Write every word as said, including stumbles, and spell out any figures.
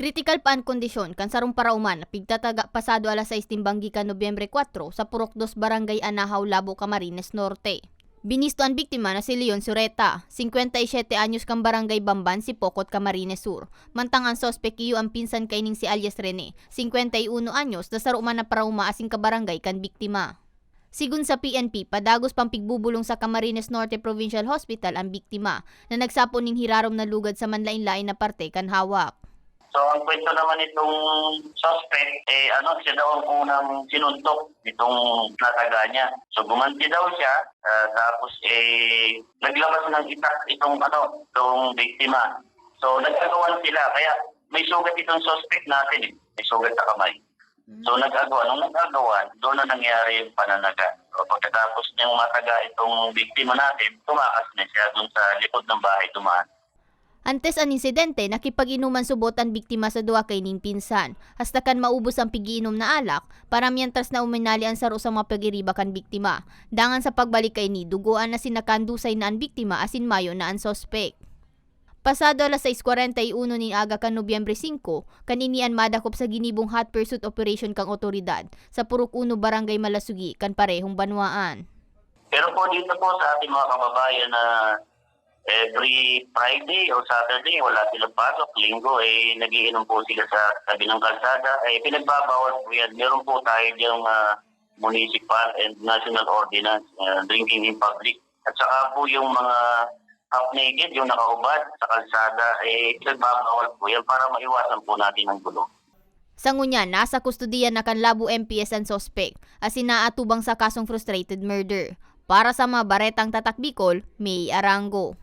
Kritikal pa an kondisyon kan sarong paraoma na pigtataga pasado alas sais nin banggi kan Nobyembre kwatro sa Purok dos, Barangay Anahaw, Labo, Camarines Norte. Binisto an biktima na si Leon Sureta, singkwenta y siyete anyos, kan Barangay Bamban, Sipocot, Camarines Sur. Mantang an suspek iyo an pinsan kaining si alias Rene, singkwenta y uno anyos, na saro man na paraoma asin kabarangay kan biktima. Sigon sa P N P, padagos pang pigbubulong sa Camarines Norte Provincial Hospital an biktima, na nagsapo nin hirarom na lugad sa manlaen-laen na parte kan hawak. So, ang kwento naman nitong suspect, eh, ano, siya daw ang unang sinuntok nitong nataga niya. So, gumanti daw siya, ah, tapos, eh, naglabas ng itak itong, ano, itong biktima. So, nag-agawan sila. Kaya may sugat itong suspect natin, eh. May sugat sa kamay. So, nag-agawan. Nung nag-agawan, doon na nangyari yung pananaga. So, pagkatapos niyang mataga itong biktima natin, tumakas na siya doon sa likod ng bahay dumaan. Antes an insidente, nakipag-inuman subot an biktima sa duwa kaining pinsan. Hasta kan maubos an pag-iinom na alak, para miyentras na uminali an saro sa mga pag-iriba kan biktima. Dangan sa pagbalik kaini, dugoan na sinakandusay na an biktima asin mayo na an suspek. Pasado alas sais kwarenta y uno nin aga kan Nobyembre singko, kan ini an madakop sa ginibong hot pursuit operation kan otoridad sa Purok uno, Barangay Malasugi, kan parehong banwaan. Pero po dito po sa ating mga kababayan na every Friday o Saturday, wala silang pasok. Linggo, eh, nagiinom po sila sa tabi ng kalsada. Eh, pinagbabawal po yan. Meron po tayo diyang, ah, municipal and national ordinance, ah, drinking in public. At saka po yung mga half naked, yung nakahubad sa kalsada, eh, pinagbabawal po yan para maiwasan po natin ang gulo. Sa ngunyan, nasa kustodiya na kan Labo M P S an suspek, asin naatubang sa kasong frustrated murder. Para sa mga Baretang Tatak Bicol, May Arango.